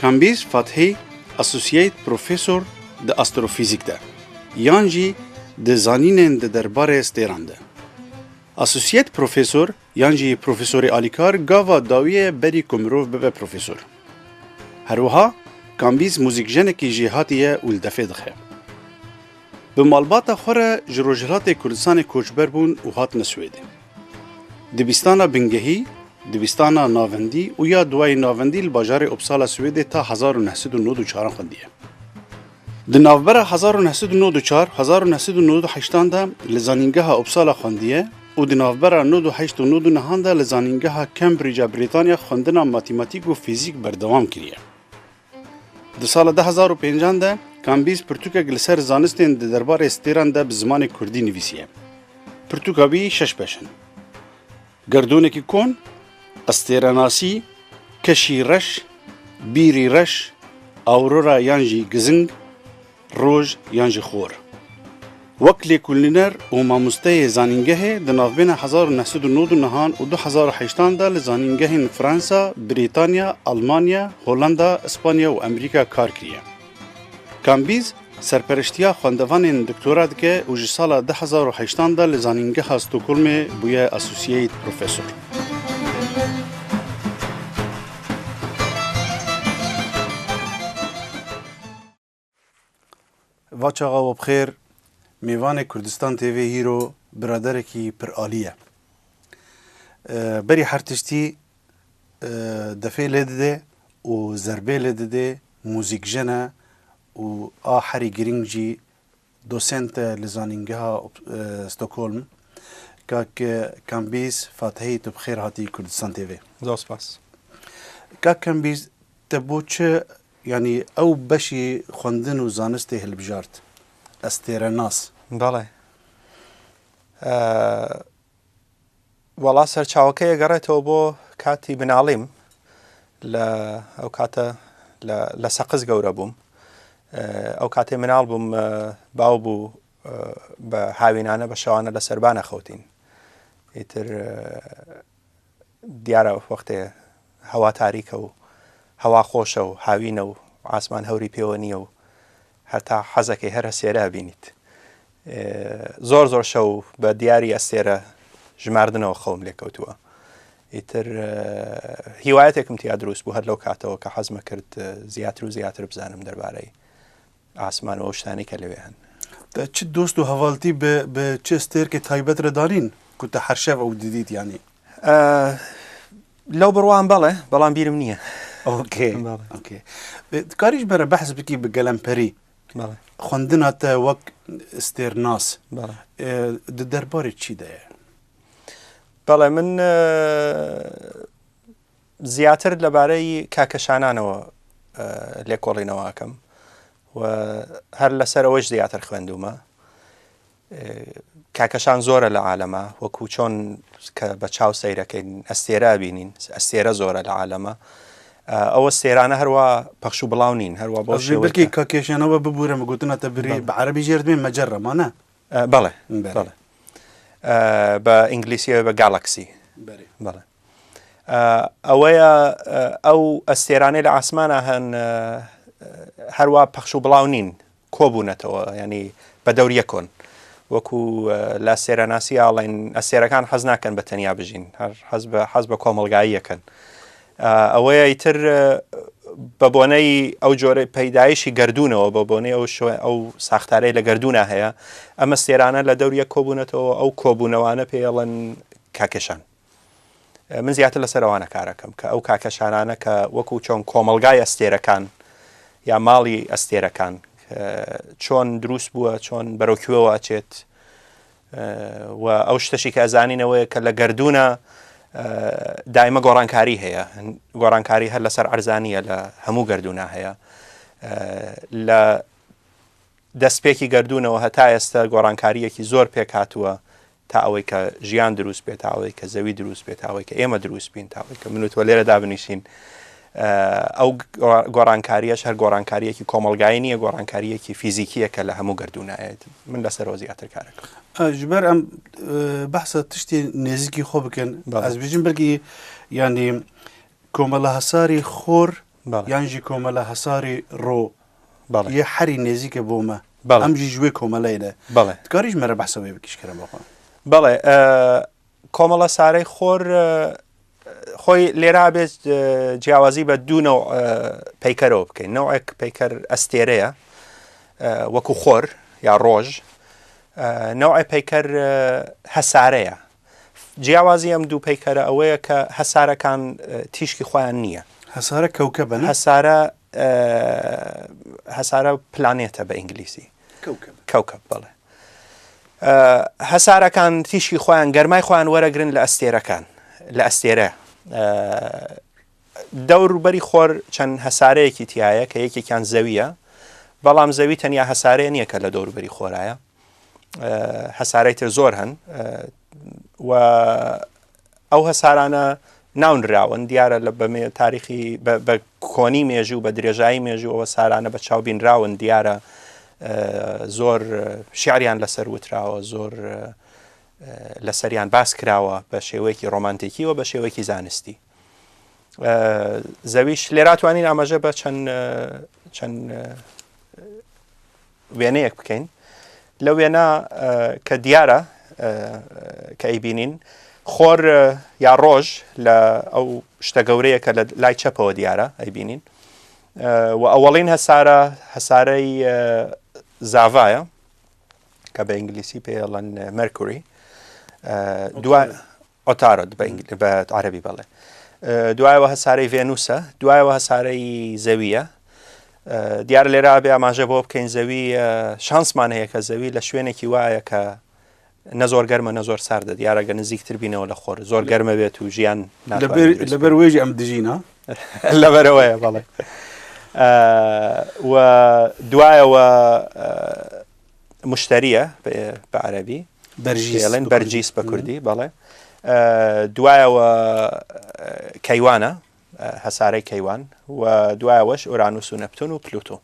Kambîz Fathî Associate Professor di astrofîzîk de yan jî di zanînên di derbarê stêran de. Associate Professor yan jî profesorê alîkar gava dawî ye berî ku mirov bibe profesor. Her wiha Kambîz muzîkjenekî jêhatî ye û li defê dixe. Bi malbata xwe re ji Rojhilatê Kurdistanê koçber bûn û hatine Swêdê. Dibistana bingehî, dibistana navendî û ya duayê navendî li bajarê Uppsala Swêdê ta 1994 an xwendiye. Di navbera 1994 1998 an de li Zanîngeha Uppsala xwendiye û di navbera 98 û 99 an de li Zanîngeha Cambridge a Brîtanya xwendina matematîk û fîzîk berdewam kiriye. Di sala 2005 an de Kambîz pirtûkek li ser zanistên di derbarê stêran de bi zimanê kurdî nivîsiye. Pirtûka wî şeş beş in. Gerdûnekî kon, estêrenasî, keşî reş, bîrî reş, aurora yan jî gizing, roj yan jî xor. Wek lêkolîner û mamosteyê zanîngehê di navbêna 1999 an û 2008 an de li zanîngehên Fransa, Brîtanya, Almanya, Holanda, Îspanya û Amerîka kar kiriye. Kambîz serpereştiya xwendevanên doktora dike û ji sala 2008 an de li Zanîngeha Stockholmê bûye Associate Professor. Va çaxa we bi xêr, mêvanê Kurdistan TV hîro biraderekî piralî ye. Berî her tiştî defê lê dide û zerbê lê dide, muzîkjen e û a herî girîng jî dosent e li Zanîngeha Stockholm. Kak Kambîz Fatihî tu bi xêr hatî Kurdistan TV. Zor spas. Kak Kambîz te bo çi Yanî ew beşî xwendin û zanistê hilbijart. Ez têrenas. Belê. Wela serçawekeyê geretew bo کاتی مناڵیم لە ئەو کاتە لە سەقز گەورە بووم. ئەو کاتێ مناڵ بووم باو بوو بە هاوینانە بە شەوانە لە سەربانە خەوتین. ئیتر دیارە وەختێ هەوا تاریکە و هەوا خۆشە و هاوینە و ئاسمان هەوری پێوە نییە و هەتا حەزەکەی هەر ئەستێرە ئەبینیت. زۆر زۆر شەو بە دیاری ئەستێرە ژماردنەوە خەوم لێ کەوتووە. ئیتر هیوایەتێکم تیا دروست بوو هەر لەو کاتەوە کە حەزمە کرد زیاتر و زیاتر بزانم دەربارەی ئاسمان و ئەو شتانەی کە لەوێ هەن. Te çi dost û hevaltî bi bi çi stêrkê taybet re danîn ku te her şev ew didît yanî? لەو بڕوام بەڵێ، بەڵام بیرم نییە. Okay okay. Dikarî ji me re behs bikî bi gelemperî بەڵێ. Xwendina te wek stêrnas بەڵێ. di derbarê çi de ye? بەڵێ من زیاتر لەبارەی کاکەشانانەوە لێکۆڵینەوە ئەکەم و هەر لەسەر ئەوەش زیاتر خوێندومە. کاکەشان زۆرە لە عالەما وەکو چۆن کە بە چاو سەیرەکەین ئەستێرە ئەبینین ئەستێرە زۆرە لە عالەما ئەوە سێرانە هەروە پەخش و بڵاو نین هەروە بۆ شێوەی کاکێشانەوە ببوورە گوتنە تە بری بە عەربی ژێر دێن مەجەڕە مانە بەڵێ بەڵێ بە ئینگلیسیەوە بە گالاکسی بەڵێ ئەوەیە ئەو ئەستێرانەی لە ئاسمانە هەن هەروە پەخش و بڵاو نین کۆبوونەتەوە یانی بە دەور یەکۆن وەکو لە ئەستێرەناسی ئاڵێن ئەستێرەکان حەز ناکەن بە تەنیا بژین هەر حەز بە حەز بە کۆمەڵگاییەکەن ئەوەیە ئیتر بە بۆنەی ئەو جۆرە پەیدایشی گردونەوە بە بۆنەی ئەو شوێ ئەو ساختارەی لە گردونە هەیە ئەمە سێرانە لە دەور یەک کۆبوونەتەوە ئەو کۆبوونەوانە پێڵەن کاکێشان من زیاتر لەسەر ئەوانە کارەکەم کە ئەو کاکەشانانە کە وەکو چۆن کۆمەڵگای ئەستێرەکان یا ماڵی ئەستێرەکان چۆن دروست بووە چۆن بەرەو کوێوە ئەچێت و ئەو شتەشی کە ئەزانینەوەیە کە لە گردونە دایمە گۆڕانکاری هەیە گۆڕانکاری هەر لەسەر ئەرزانیە لە هەموو گردونە هەیە لە دەستپێکی گردونەوە هەتا ئێستا گۆڕانکاریەکی زۆر پێک هاتووە تا ئەوەی کە ژیان دروست بێت، تا ئەوەی کە زەوی دروست بێت، تا ئەوەی کە ئێمە دروست بین، تا ئەوەی کە من و تۆ لێرە دابنیشین، ئەو گۆڕانکاریەش هەر گۆڕانکاریەکی کۆمەڵگایی نییە، گۆڕانکاریەکی فیزیکیە کە لە هەموو گەردوونایەت. من لەسەرەوە زیاتر کارەکەم. ji ber em behsa tiştê nêzîkî xwe bikin ez bijim belkî yanî komela hesarî xor. یان ژی کۆمەلە هەساری ڕۆ یە حەری نێزیکە بۆ مە ئەم ژی ژوێ کۆمەلەی لە تکاریش مەرە بەحسە وێ بکیش کەرە بۆ خۆ. بەڵێ کۆمەڵە سارەی خۆر خۆی لێرا بێت جیاوازی بە دوو نەوع پەیکەرەوە بکەین نەوەک پەیکەر ئەستێرەیە وەکو خۆر یا ڕۆژ نەوعی پەیکەر هەسارەیە جیاوازی ئەم دوو پەیکەرە ئەوەیە کە هەسارەکان تیشکی خۆیان نییە. هەسارە کەوکەبە نا؟ هەسارە هەسارە پلانێتە بە ئینگلیسی. کەوکەب. کەوکەب بەڵێ. هەسارەکان تیشکی خۆیان گەرمای خۆیان وەرەگرن لە ئەستێرەکان لە ئەستێرە دەوروبەری خۆر چەند هەسارەیەکی تایە کە یەکێکیان زەویە بەڵام زەوی تەنیا هەسارەیە نییە کە لە دەوروبەری خۆرایە هەسارەی تر زۆر هەن و ئەو هەسارانە ناونراون دیارە لە بەمێ تاریخی بە کۆنی مێژوو بە درێژایی مێژوو ئەوە سارانە بە چاو بینراون دیارە زۆر شعریان لەسەر وتراوە زۆر لەسەریان باس کراوە بە شێوەیەکی ڕۆمانتیکی و بە شێوەیەکی زانستی زەویش لێراتوانین ئاماژە بە چەند چەند وێنەیەک بکەین لە وێنە کە دیارە کە ئەیبینین خۆر یا ڕۆژ لە ئەو شتە گەورەیە کە لە لای چەپەوە دیارە ئەیبینین و ئەوەڵین هەسارە هەسارەی زاڤایە کە بە ئینگلیسی پێڵەن مەرکوری دو عوتارد بە ئینگلی بە عەرەبی بەڵێ دوایەوە هەسارەی ڤێنوسە دوایەوە هەسارەی زەویە دیارە لێرە بێ ئاماژە بۆ بکەین زەوی شانسمان هەیە کە زەوی لە شوێنێکی وایە کە نە زۆر گەرمە نە زۆر ساردە دیارە گە نزیکتر بینەوە لە خۆر زۆر گەرمە بێت و ژیان لەبەر وێژی ئەم دژینە لەبەرەوەیە بەڵێ و دوایەوە مشتەریە بە عەرەبی بەرجیس پێڵێن بەرجیس بە کوردی بەڵێ دوایەوە کەیوانە هەسارەی کەیوان و دوایەوەش ئۆرانوس و نەپتون و پلوتۆ.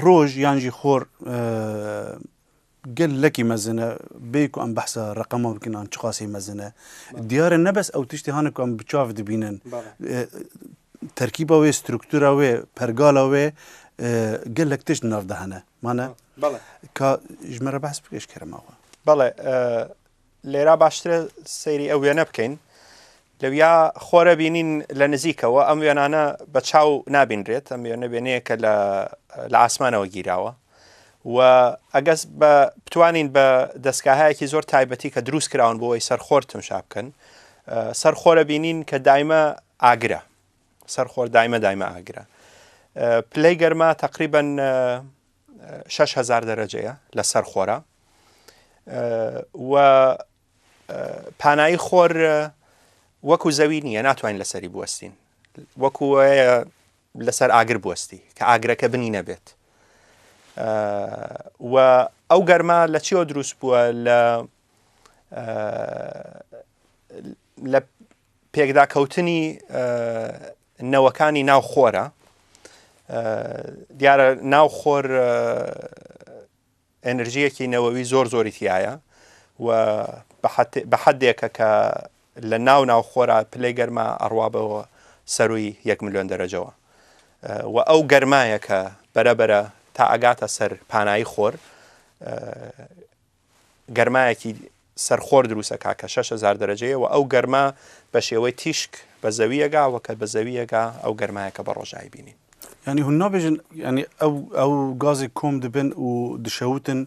ڕۆژ یانژی خۆر gelekî mezin e bê ku em behsa reqema bikin an çiqasî mezin e. Diyar e ne bes ew tiştê hane ku em bi çav dibînin. Terkîba wê, struktura wê, pergala wê gelek tişt di nav de hene. Mane ka ji me re behs bike ji kerema xwe. بەڵێ لێرا باشترە سەیری ئەو وێنە بکەین لەویا خۆرە بینین لە نزیکەوە ئەم وێنانە بە چاو نابینرێت ئەم وێنە وێنەیەکە لە لە ئاسمانەوە گیراوە و ئەگەس بە بتوانین بە دەستگاهایەکی زۆر تایبەتی کە دروست کراون بۆ ئەوەی سەرخۆر تمشا بکەن سەرخۆرە بینین کە دایمە ئاگرە سەر خۆر دایمە دایمە ئاگرە پلەی گەرما تقریبن 6000 دەرەجەیە لە سەر خۆرە و پانایی خۆر وەکو زەوی نییە ناتوانین لەسەری بوەستین وەکو لەسەر ئاگر بوەستی کە ئاگرەکە بنی نەبێت و ئەو گەرما لە چیەوە دروست بووە لە لە پێکداکەوتنی نەوەکانی ناو خۆرە دیارە ناو خۆر ئەنرژیەکی نەوەوی زۆر زۆری تایە و بە حدێکە کە لە ناو ناو خۆرا پلەی گەرما ئەڕوا بەوە سەروی یەک ملیۆن دەرەجەوە و ئەو گەرمایە کە بەرەبەرە تا ئەگاتە سەر پانایی خۆر گەرمایەکی سەر خۆر دروست ئەکا کە 6000 دەرەجەیە و ئەو گەرما بە شێوەی تیشک بە زەوی ئەگا و کە بە زەوی ئەگا ئەو گەرمایە کە بە ڕۆژایی بینین. یانی هون نابێژن یانی ئەو ئەو گازێ کۆم دبن و دشەوتن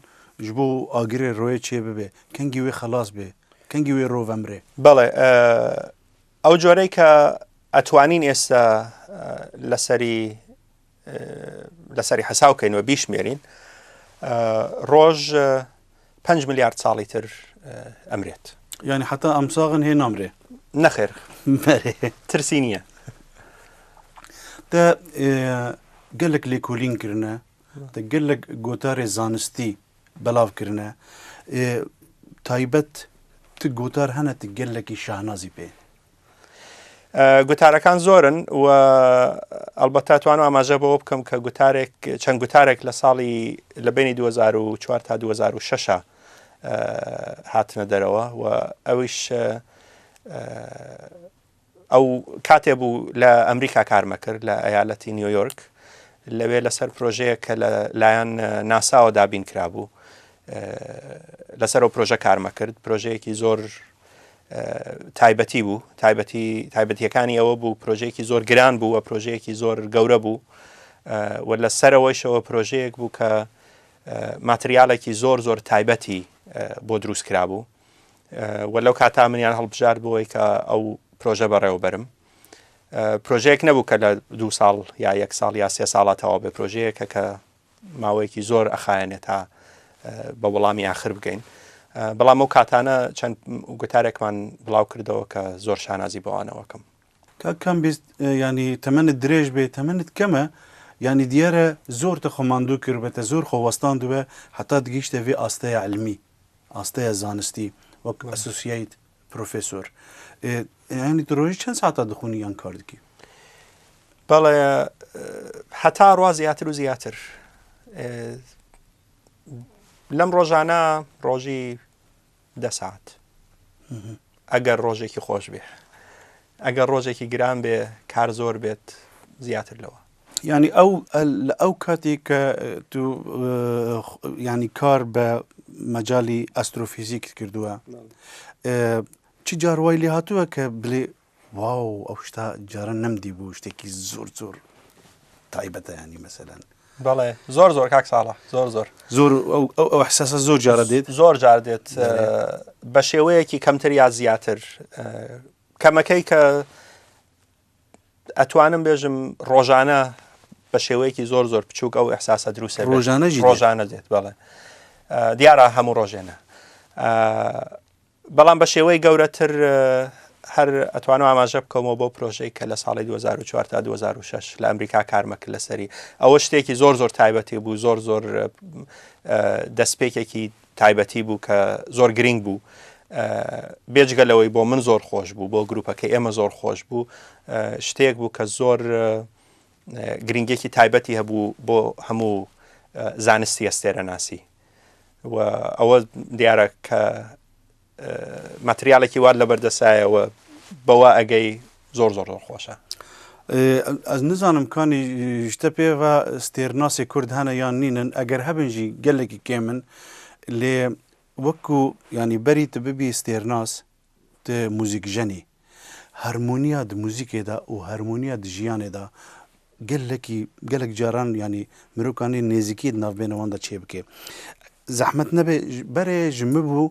ji bo agirê royê çê bibe kengî wê xelas bê kengî wê ro vemrê. بەڵێ ئەو جۆرەی کە ئەتوانین ئێستا لەسەری لەسەری حەساو کەین و بیشمێرین ڕۆژ 5 میلیارد ساڵی تر ئەمرێت. یانی حتا ئەم ساغن هێ نامرێ. نەخێر ترسی نییە. تە gelek lêkolîn kirine te gelek gotarê zanistî belav kirine taybet tu gotar hene tu gelekî şahnazî pê. گوتارەکان زۆرن و ئەڵبەتە توانم ئاماژە بەوە بکەم کە گوتارێک چەند گوتارێک لە ساڵی لە بینی 2004 تا 2006 هاتنە دەرەوە و ئەویش ئەو کاتێ بوو لە ئەمریکا کارمە کرد لە ئەیالەتی نیویۆرک لەوێ لەسەر پرۆژەیەک کە لە لایەن ناساوە دابین کرابوو لەسەر ئەو پرۆژە کارمە کرد پرۆژەیەکی زۆر تایبەتی بوو تایبەتی تایبەتیەکانی ئەوە بوو پرۆژەیەکی زۆر گران بوو و پرۆژەیەکی زۆر گەورە بوو و لە سەرەوەیشەوە پرۆژەیەک بوو کە ماتریالێکی زۆر زۆر تایبەتی بۆ دروست کرابوو و لەو کاتا منیان هەڵبژارد بۆی کە ئەو پرۆژە بەڕێوەبەرم پرۆژەیەک نەبوو کە لە دوو ساڵ یا یەک ساڵ یا سێ ساڵە تەواو بێ پرۆژەیەکە کە ماوەیەکی زۆر ئەخایەنێت تا بە وەڵامی ئاخر بگەین بەڵام ئەو کاتانە چەند گوتارێکمان بڵاو کردەوە کە زۆر شانازی بەوانەوەکەم. کاک کامبیز یانی تەمەنت درێژ بێ تەمەنت کەمە یانی دیارە زۆر تە خۆ ماندوو کردبێ تە زۆر خۆ وەستاندبێ هەتا دگەیشتە ڤێ ئاستەیە علمی ئاستەیە زانستی وەک ئەسۆسیەیت پرۆفێسۆر یانی تە ڕۆژی چەند ساعتا دخونی یان کار دکی؟ بەڵێ هەتا ڕوا زیاتر و زیاتر لەم ڕۆژانە ڕۆژی دە ساعت ئەگەر ڕۆژێکی خۆش بێ ئەگەر ڕۆژێکی گران بێ کار زۆر بێت زیاتر لەوە. یانی ئەو لە ئەو کاتێک کە تو ینی کار بە مەجای ئەسترۆفیزیک کردووە چ جار وای لێ هاتووە کە بلێ واو ئەو شتا جارە نەمدی بوو شتێکی زۆر زۆر تایبەتە ینی مەسەلەن بەڵێ زۆر زۆر کاک ساڵە زۆر زۆر زۆر ئەو ئەحساسە زۆر جارە دێت زۆر جار دێت بە شێوەیەکی کەمتر یا زیاتر کەمەکەی کە ئەتوانم بێژم ڕۆژانە بە شێوەیەکی زۆر زۆر بچووک ئەو ئەحساسە دروستە ڕۆژانە ڕۆژانە دێت بەڵێ دیارە هەموو ڕۆژێنە بەڵام بە شێوەی گەورەتر هەر ئەتوانم ئاماژە بکەمەوە بۆ پرۆژەی کە لە ساڵی 2004 تا 2006 لە ئەمریکا کارمە کرد لەسەری ئەوە شتێکی زۆر زۆر تایبەتی بوو زۆر زۆر دەستپێکێکی تایبەتی بوو کە زۆر گرنگ بوو بێجگە لەوەی بۆ من زۆر خۆش بوو بۆ گروپەکە ئێمە زۆر خۆش بوو شتێک بوو کە زۆر گرنگێکی تایبەتی هەبوو بۆ هەموو زانستی ئەستێرەناسی و ئەوە دیارە کە ماتریالێکی وات لەبەردەسایەوە بەوە ئەگەی زۆر زۆر زۆر خۆشە. ئەز نزانم کانی شتە پێڤە ستێرناسی کورد هەنە یان نینن ئەگەر هەبن ژی گەلێکی کێمن لێ وەکو ینی بەری ت ببی ستێرناس ت موزیکژەنی هەرمۆنیا د موزیکێدا و هەرمۆنیا د ژیانێدا گەلەکی گەلک جاران ینی مرۆکانی نێزیکی ناوبێنەوەندە چێ بکێ زەحمەت نەبێ بەرێ ژ مبوو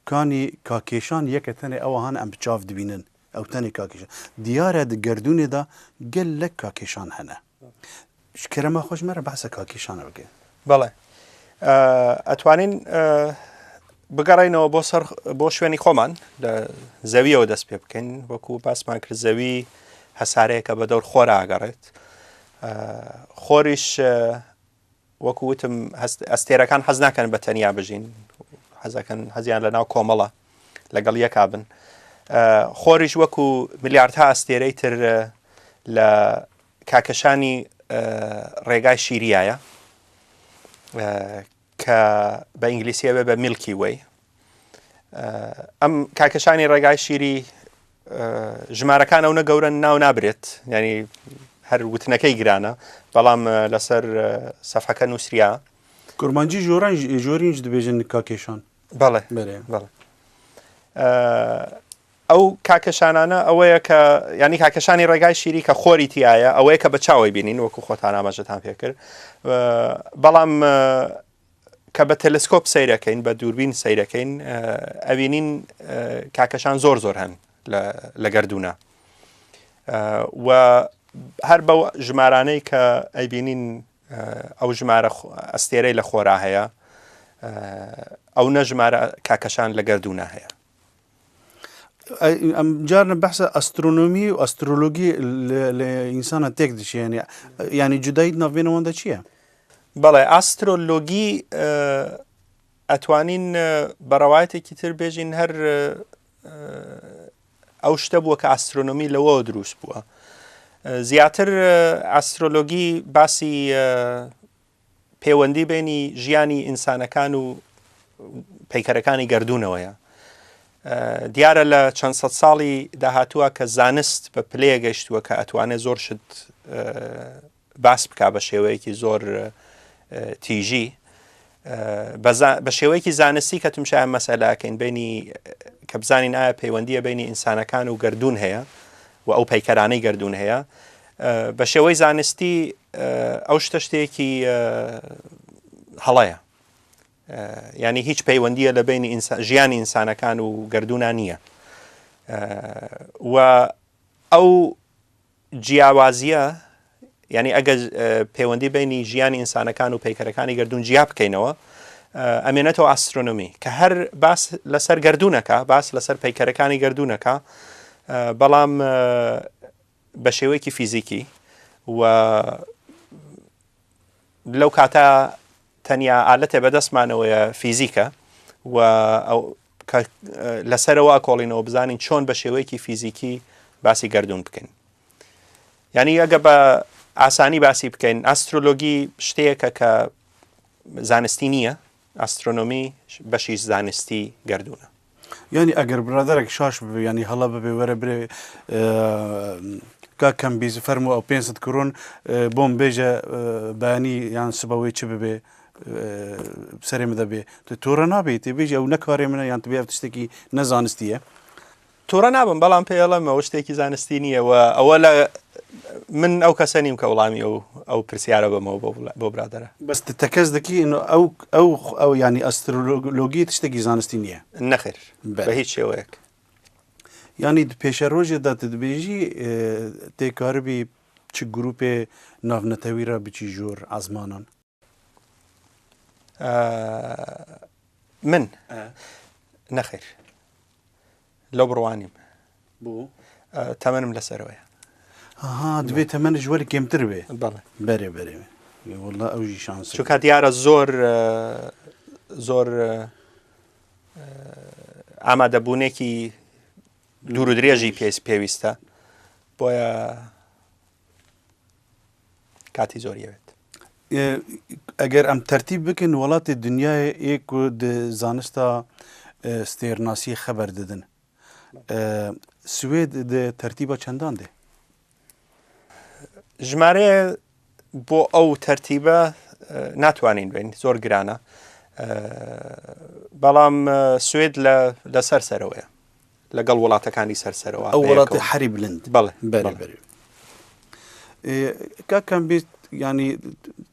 کانی کاکێشان یەکە تەنێ ئەوە هەن ئەم بچاو دبینن ئەو تەنێ کاکێشان دیارە د گەردوونێدا گەلەک کاکێشان هەنە شکرەمە خۆش مەرە باسە کاکێشانە بکە. بەڵێ ئەتوانین بگەڕینەوە بۆ سەر بۆ شوێنی خۆمان لە زەویەوە دەست پێ بکەین وەکو باسمان کرد زەوی هەسارەیەکە بە دەور خۆرا ئەگەڕێت خۆریش وەکو وتم ئەستێرەکان حەز ناکەن بە تەنیا بژین حەزەکەن حەزیان لە ناو کۆمەڵە لەگەڵ یەکا بن خۆریش وەکو ملیاردها ئەستێرەی تر لە کاکەشانی ڕێگای شیریایە کە بە ئینگلیسیە بێ بە میلکی وەی ئەم کاکەشانی ڕێگای شیری ژمارەکان ئەو نە گەورەن ناو نابرێت ینی هەر وتنەکەی گرانە بەڵام لەسەر سەفحەکە نووسریا کورمانجی ژۆران ژۆرینج دەبێژن کاکێشان بەڵێ بەڵێ ئەو کاکەشانانە ئەوەیە کە ینی کاکەشانی ڕێگای شیری کە خۆری تایە ئەوەیە کە بە چاوەی بینین وەکو خۆتان ئاماژەتان پێکرد بەڵام کە بە تەلسکۆپ سەیرەکەین بە دووربین سەیرەکەین ئەوینین کاکەشان زۆر زۆر هەن لە گەردوونە و هەر بەو ژمارانەی کە ئەیبینین ئەو ژمارە ئەستێرەی لە خۆرا هەیە ئەو نە ژمارە کاکەشان لە گەردوونە هەیە ئەم جارنە بەحسە ئەسترۆنۆمی و ئەسترۆلۆگی لە ئینسانە تێک دشێنێ ینی جودایت ناوبێنەوەندە چییە؟ بەڵێ ئاسترۆلۆگی ئەتوانین بە ڕەوایەتێکی تر بێژین هەر ئەو شتە بووە کە ئاسترۆنۆمی لەوەوە دروست بووە زیاتر ئاسترۆلۆگی باسی پەیوەندی بینی ژیانی ئینسانەکان و پەیکەرەکانی گردونەوەیە. دیارە لە چەند سەد ساڵی داهاتووە کە زانست بە پلەیە گەیشتووە کە ئەتوانێت زۆر شت باس بکا بە شێوەیەکی زۆر تیژی بە شێوەیەکی زانستی کە تمشای مەسەلەکەین بینی کە بزانین ئایا پەیوەندیە بینی ئینسانەکان و گردون هەیە و ئەو پەیکەرانەی گردون هەیە بە شێوەی زانستی ئەو شتە شتێکی هەڵەیە ینی هیچ پەیوەندیە لە بینی ژیانی ئینسانەکان و گردونا نییە و ئەو جیاوازیە یانی ئەگەر پەیوەندی بینی ژیانی ئینسانەکان و پەیکەرەکانی گەردوون جیا بکەینەوە ئەمێنێتەوە ئاسترۆنۆمی کە هەر باس لەسەر گەردوونەکە باس لەسەر پەیکەرەکانی گەردوونەکە بەڵام بە شێوەیەکی فیزیکی و لەو کاتە تەنیا ئالەتێ بەدەستمانەوەیە فیزیکە و ئەو کە لەسەرەوە ئەکۆڵینەوە بزانین چۆن بە شێوەیەکی فیزیکی باسی گەردوون بکەین یعنی ئەگە بە ئاسانی باسی بکەین ئاسترۆلۆگی شتەیەکە کە زانستی نییە ئاسترۆنۆمی بەشی زانستی گەردوونە یانی ئەگەر برادەرێک شاش ببێ یانی هەڵە ببێ وەرە برێ کاک کەمبیز فەرموو ئەو 500 کرۆن بۆم بێژە بەیانی یان سبەوەی چ ببێ سەرێ مدە بێ تو توڕە نابێ تێ بێژی ئەو نەکارێ منە یان تبێ ئەو تشتێکی نەزانستیە توڕە نابم بەڵام پێی ئەڵێم ئەوە شتێکی زانستی نییە و ئەوە لە من ئەو کەسە نیم کە وڵامی ئەو ئەو پرسیارە بەمەوە بۆ بۆ برادەرە. بەس تەکەز دەکی ئینو ئەو ئەو ئەو یانی ئەسترۆلۆگی تشتێکی زانستی نییە؟ نەخێر بە هیچ شێوەیەک. یانی di pêşerojê de tu dibêjî tê karibî çi grûpê navnetewî re biçî jor ezmanan? من نەخێر لەو بڕوانیم بۆ تەمەنم لەسەرەوەیە ها دەبێت تەمەنش وەری کێمتر بێ بەڵێ بەرێ بەرێ والله ئەو ژی شانس چونکە دیارە زۆر زۆر ئامادەبوونێکی دوور و درێژی پێست پێویستە بۆیە کاتی زۆری ئەوێت. ئەگەر ئەم تەرتیب بکەین وڵاتی دنیای یەک و زانستا ستێرناسی خەبەر ددن سوێد دە تەرتیبە چەندان دێ؟ ژمارەیە بۆ ئەو تەرتیبە ناتوانین بین زۆر گرانە بەڵام سوێد لەسەر سەرەوەیە لەگەڵ وڵاتەکانی سەر سەرەوە ئەو وڵاتی حەری بلند بەڵێ بەرێ بەرێ کاک کامبیز ینی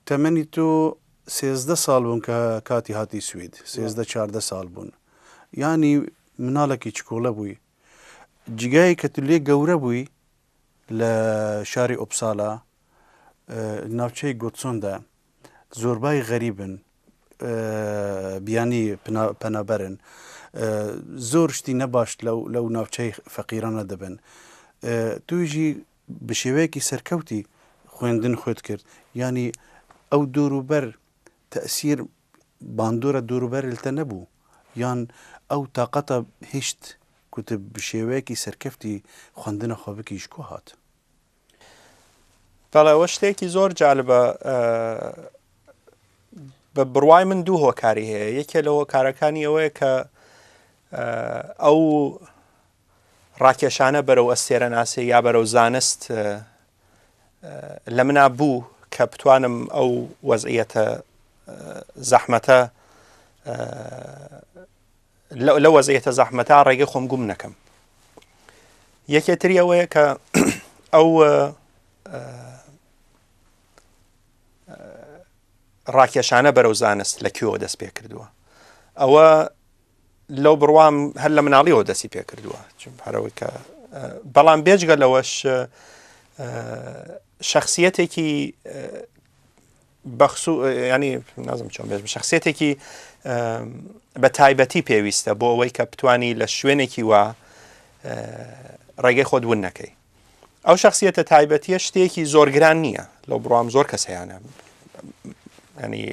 تەمەنی تۆ 13 ساڵ بوون کە کاتی هاتی سوید 13 14 ساڵ بوون ینی مناڵێکی چکۆڵە بووی جگای کە تو لێ گەورە بووی لە شاری ئۆپسالا ناوچەی گۆتسۆندا زۆربای غەریبن بیانی پەنابەرن زۆر شتی نەباش لەو لەو ناوچەی فەقیرانە دەبن تویژی بە شێوەیەکی سەرکەوتی خوێندن خۆت کرد ینی ئەو دووروبەر تەسیر باندۆرە دووروبەر لتە نەبوو یان ئەو تااقەتە هیشت کوت بە شێوەیەکی سەرکەفتی خوێندنە خۆ بکیش کو هات. بەڵێ ئەوە شتێکی زۆر جالبە بە بڕوای من دوو هۆکاری هەیە یەکێ لە هۆکارەکانی ئەوەیە کە ئەو ڕاکێشانە بەرەو ئەستێرەناسی یا بەرەو زانست لە منا بوو کە بتوانم ئەو وەزعیەتە زەحمەتە لەو وەزعیەتە زەحمەتە ڕێگەی خۆم گوم نەکەم. یەکێ تری ئەوەیە کە ئەو ڕاکێشانە بەرەو زانست لە کوێوە دەست پێ کردووە ئەوە لەو بڕوام هەر لە مناڵیەوە دەستی پێ کردووە هەرەوەی کە بەڵام بێجگە لەوەش شخصیەتێکی بەخسو ینی نازم چۆن بێژم شخصیەتێکی بە تایبەتی پێویستە بۆ ئەوەی کە بتانی لە شوێنێکی وا ڕێگەی خۆت ون نەکەی ئەو شخصیەتە تایبەتیە شتێکی زۆر گران نییە لەو بڕام زۆر کەس هەیەە ینی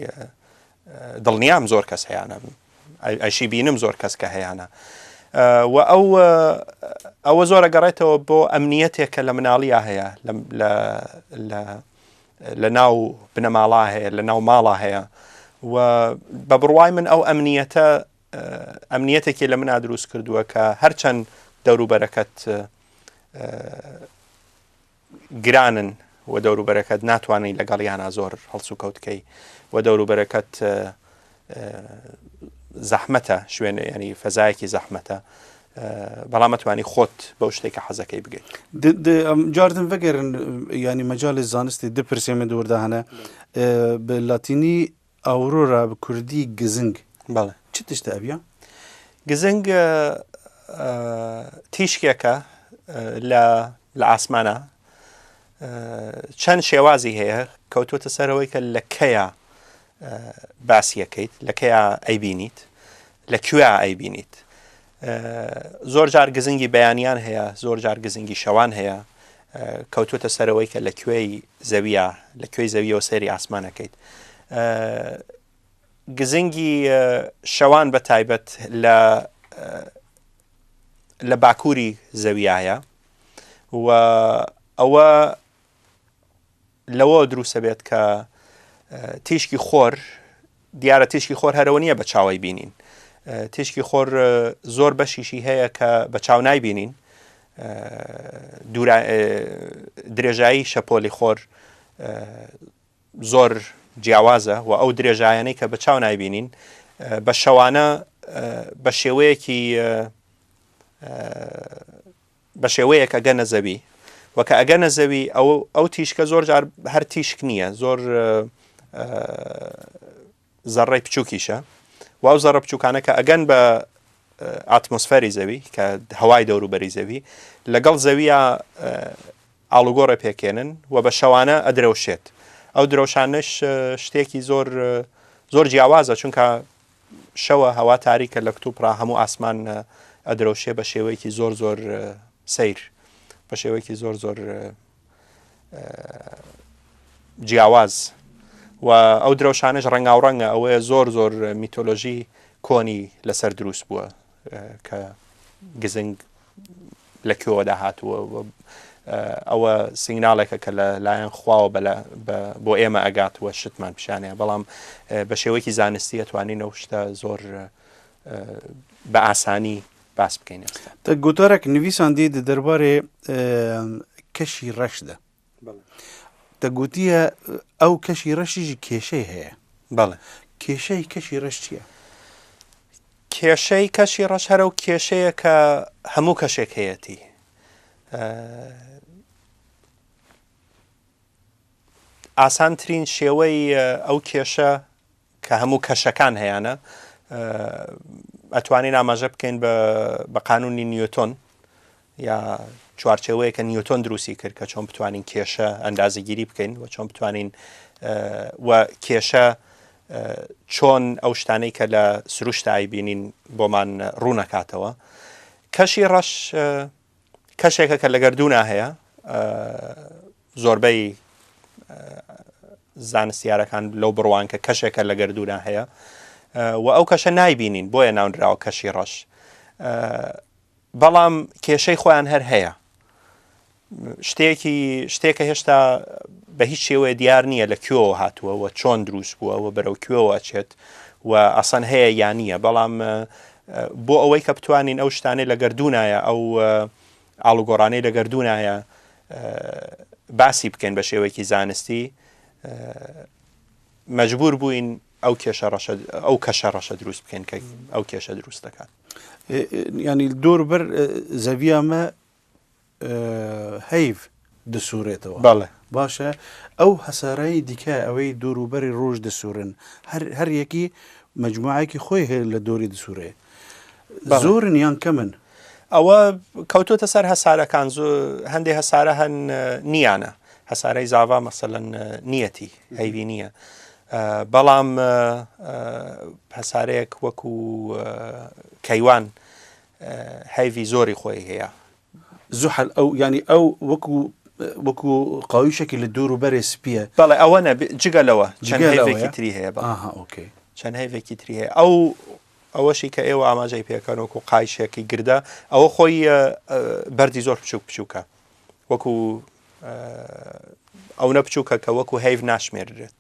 دڵنیام زۆر کەس هەیەە ئەشی بینم زۆر کەس کە هەیانە و ئەو ئەوە زۆرە گەڕێتەوە بۆ ئەمنیەتێک کە لە مناڵیە هەیە لە لە ناو بنەماڵا هەیە لە ناو ماڵا هەیە و بە بڕوای من ئەو ئەمنیەتە ئەمنیەتێکی لە منا دروست کردووە کە هەرچەند دەوروبەرەکەت گرانن و دەوروبەرەکەت ناتوانانی لەگەڵیانە زۆر هەڵسوکەوت کەی و دەوروبەرەکەت زەحمەتە شوێن ینی فەزایەکی زەحمەتە بەڵام ئەتوانی خۆت بەو شتێک کە حەزەکەی بگەیت. جاردن ڤگەرن ینی مەجالی زانستی د پرسێ من دوردا هەنە بە لاتینی ئاورۆرا بە کوردی گزنگ بەڵێ چ تشتە ئەڤیا؟ گزنگ تیشکێکە لە لە ئاسمانە چەند شێوازی هەیە کەوتووەتە سەرەوەی کە لە کەیە باسیەکەیت لە کەیا ئەیبینیت لە کوێ ئەیبینیت زۆر جار گزنگی بەیانیان هەیە زۆر جار گزنگی شەوان هەیە کەوتوتە سەرەوەی کە لە کوێی زەویە لە کوێی زەویەوە سەیری ئاسمانەکەیت گزنگی شەوان بە تایبەت لە لە باکووری زەویایە و ئەوە لەوە دروستە بێت کە تیشکی خۆر دیارە تیشکی خۆر هەرەوە نییە بە چاوەی بینین تیشکی خۆر زۆر بەشیشی هەیە کە بە چاو نایبینین درێژایی شەپۆلی خۆر زۆر جیاوازە و ئەو درێژایانەی کە بە چاو نایبینین بە شەوانە بە شێوەیەکی بە شێوەیەک ئەگەنە زەوی و کە ئەگەنە زەوی ئەو ئەو تیشکە زۆر جار هەر تیشک نییە زۆر زەڕەی بچووکیشە و ئەو زەڕە بچووکانە کە ئەگەن بە ئاتمۆسفەری زەوی کە هەوای دەوروبەری زەوی لەگەڵ زەویە ئاڵوگۆڕێ پێکێنن و بە شەوانە ئەدرەوشێت ئەو درەوشانەش شتێکی زۆر زۆر جیاوازە چونکە شەوە هەوا تاریکە لە کتوپڕا هەموو ئاسمان ئەدرەوشێ بە شێوەیەکی زۆر زۆر سەیر بە شێوەیەکی زۆر زۆر جیاواز و ئەو درەوشانەش ڕەنگاوڕەنگە ئەوەیە زۆر زۆر میتۆلۆژی کۆنی لەسەر دروست بووە کە گزنگ لە کوێوە داهاتووە ئەوە سیگناڵێکە کە لە لایەن خواوە بۆ ئێمە ئەگات وە شتمان پیشانەیە بەڵام بە شێوەیەکی زانستی ئەتوانین ئەو شتە زۆر بە ئاسانی باس بکەین ئێستا. تە گوتارێک نویساندی di derbarê کەشی ڕەش de. تە گوتیە ئەو کەشی ڕەشی ژی کێشەی هەیە. بەڵێ. کێشەی کەشی ڕەش چییە؟ کێشەی کەشی ڕەش هەر ئەو کێشەیە کە هەموو کەشێک هەیەتی. ئاسانترین شێوەی ئەو کێشە کە هەموو کەشەکان هەیانە ئەتوانین ئاماژە بکەین بە قانونی نیوتۆن یا چوارچێوەیە کە نیوتۆن دروستی کرد کە چۆن بتوانین کێشە ئەندازەگیری بکەین و چۆن بتوانین و کێشە چۆن ئەو شتانەی کە لە سروشتایی بینین بۆمان ڕوونەکاتەوە کەشی ڕەش کەشێکە کە لە گەردوونا هەیە زۆربەی زانستیارەکان لەو بڕوان کە کەشێکە لە گەردوونا هەیە و ئەو کەشە نایبینین بۆیە ناونراوە کەشی ڕەش بەڵام کێشەی خۆیان هەر هەیە شتێکی شتێکە هێشتا بە هیچ شێوەیە دیار نییە لە کوێوە هاتووە و چۆن دروست بووە و بەرەو کوێوە ئەچێت و ئەسەن هەیە یان نییە بەڵام بۆ ئەوەی کە بتوانین ئەو شتانەی لە گەردوونایە ئەو ئاڵوگۆڕانەی لە گەردوونایە باسی بکەین بە شێوەیەکی زانستی مەجبور بووین ئەو کێشە ڕەشە ئەو کەشە ڕەشە دروست بکەین کە ئەو کێشە دروست دەکات. ینی دۆر بەر زەویە مە هەیڤ دەسوورێتەوە. بەڵێ. باشە ئەو هەسارەی دیکە ئەوەی دەوروبەری ڕۆژ دەسوورن هەر هەر یەکی مەجموعەیەکی خۆی هەیە لە دۆری دەسوورێ زۆرن یان کەمن؟ ئەوە کەوتۆتە سەر هەسارەکان هەندێ هەسارە هەن نییانە هەسارەی زاڤا مەسەلەن نیەتی هەیوی نییە بەڵام هەسارەیەک وەکو کەیوان هەیڤی زۆری خۆی هەیە. زوحەل ئەو یانی ئەو وەکو وەکو قاویشێکی لە دوور و بەرێ سپیە. بەڵێ ئەوە نە جگە لەوە چەند هەیڤێکی تری هەیە بەڵێ. ئاها ئۆکەی. چەند هەیڤێکی تری هەیە ئەو ئەوەشی کە ئێوە ئاماژەی پێکەن وەکو قایشێکی گردە ئەوە خۆی بەردی زۆر بچووک بچووکە وەکو ئەونە بچووکە کە وەکو هەیڤ ناشمێردرێت.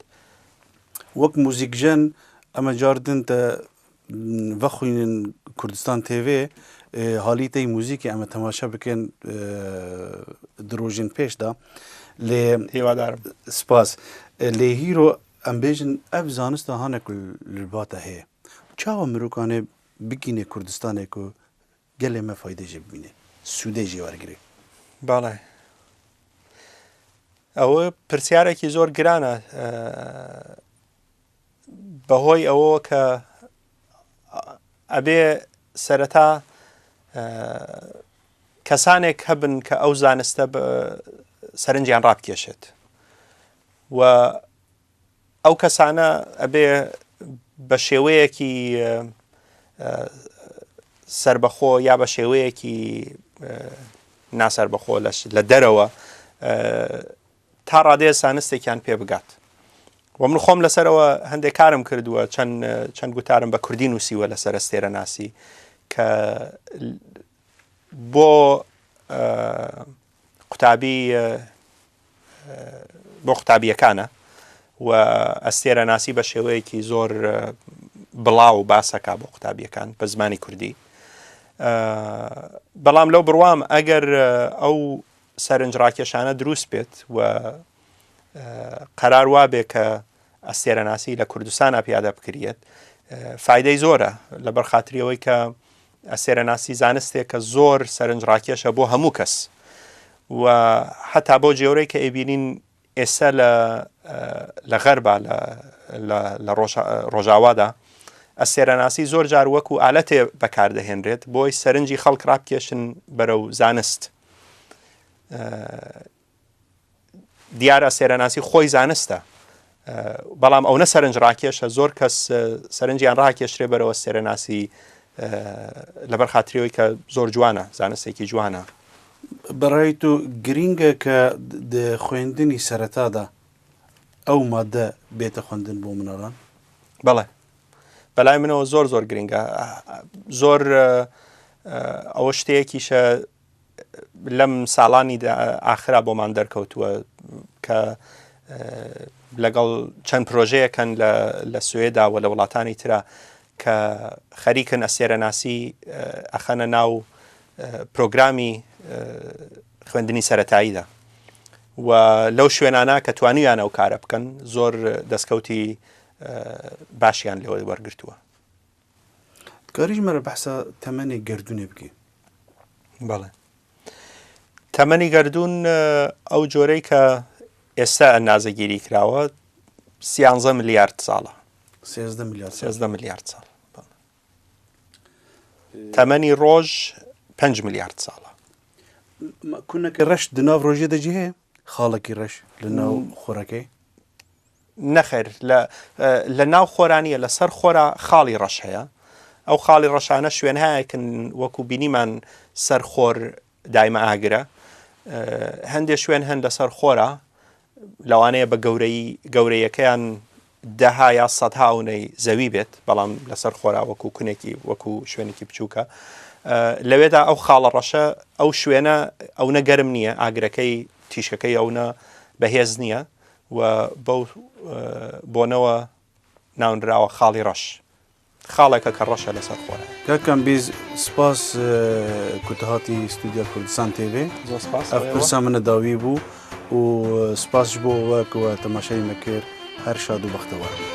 وەک موزیکژەن ئەمە جاردن تە ڤەخوینن کوردستان تێڤێ هالی تەی موزیکی ئەمە تەماشا بکەن دروژین پێشدا لێ هیوادارم سپاس لێ هیرۆ ئەم بێژن ئەv زانستە هانە ku li bate heye çawa mirokanê bigîne Kurdistanê ku gelê me faydê jê bibîne sûdê jê wergirê بەڵێ ئەوە پرسیارێکی زۆر گرانە بەهۆی ئەوەوە کە ئەبێ سەرەتا کەسانێک هەبن کە ئەو زانستە سەرنجیان ڕابکێشێت و ئەو کەسانە ئەبێ بە شێوەیەکی سربەخۆ یا بە شێوەیەکی ناسەربەخۆ لە دەرەوە تا ڕادەیە زانستێکیان پێ بگات و من خۆم لەسەرەوە هەندێک کارم کردووە چەند چەند گوتارم بە کوردی نووسیوە لەسەر ئەستێرەناسی کە بۆ قوتابی بۆ قوتابیەکانە و ئەستێرەناسی بە شێوەیەکی زۆر بڵاو باسەکە بۆ قوتابیەکان بە زمانی کوردی بەڵام لەو بڕوام ئەگەر ئەو سەرنجڕاکێشانە دروست بێت و قەرار وابێ کە ئەستێرەناسی لە کوردستانا پیادە بکریەت فایدەی زۆرە لەبەر خاتری ئەوەی کە ئەستێرەناسی زانستێکە زۆر سەرنجڕاکێشە بۆ هەموو کەس و حتا بۆ جێورەی کە ئەیبینین ئێستا لە لە غەربا لە لە ڕۆژاوادا ئەستێرەناسی زۆر جار وەکو ئالەتێ بەکاردەهێنرێت بۆی سەرنجی خەڵک ڕابکێشن بەرەو زانست دیارە ئەستێرەناسی خۆی زانستە بەڵام ئەو نە سەرنج ڕاکێشە زۆر کەس سەرنجیان ڕاکێشرێ بەرەوە ئەستێرەناسی لەبەر خاتریەوەی کە زۆر جوانە زانستێکی جوانە. بەڕای تۆ گرینگە کە خوێندنی سەرەتادا ئەو مادە بێتە خوێندن بۆ مناڵان؟ بەڵێ بەلای منەوە زۆر زۆر گرینگە زۆر ئەوە شتەیەکیشە لەم ساڵانی ئاخرا بۆمان دەرکەوتووە کە لەگەڵ چەند پرۆژەیەکەن لە سوێدا و لە وڵاتانی ترا کە خەریکن ئەستێرەناسی ئەخەنە ناو پرۆگرامی خوێندنی سەتاییدا و لەو شوێنانە کە توانیان ئەو کارە بکەن زۆر دەستکەوتی باشیان لێوە وەرگتووە. دکاری ji me re behsa temenê gerdûnê bikî؟ بەڵێ تەمەنی گەردوون ئەو جۆرەی کە ئێستا ئەندازەگیری کراوە سیانزە ملیارد ساڵە. سێزدە ملیارد ساڵ. سێزدە ملیارد ساڵ. تەمەنی ڕۆژ پێنج ملیارد ساڵە. کونەکە ڕەش di nav rojê de jî heye؟ خاڵێکی ڕەش لە ناو خۆرەکەی؟ نەخێر لە لە ناو خۆرا نییە لەسەر خۆرا خاڵی ڕەش هەیە ئەو خاڵی ڕەشانە شوێنهایەکن وەکو بینیمان سەر خۆر دایمە ئاگرە هەندێک شوێن هەن لەسەر خۆرا لەوانەیە بە گەورەی گەورەیەکەیان دەها یا سەدها ئەونەی زەوی بێت بەڵام لەسەر خۆرا وەکو کونێکی وەکو شوێنێکی بچووکە لەوێدا ئەو خاڵە ڕەشە ئەو شوێنە ئەونە گەرم نییە ئاگرەکەی تیشکەکەی ئەونە بەهێز نییە و بەو بۆنەوە ناونراوە خاڵی ڕەش. خاڵێکە کە ڕەشە لەسەر خۆرە. کاک کامبیز سپاس کو تو هاتی ستودیا کوردستان تێ ڤێ. زۆر سپاس ئەڤ پرسا منە داوی بوو و سپاس ژ بۆ وە کو وە تەماشای مە کرد هەر شاد و بەختەوەر بن.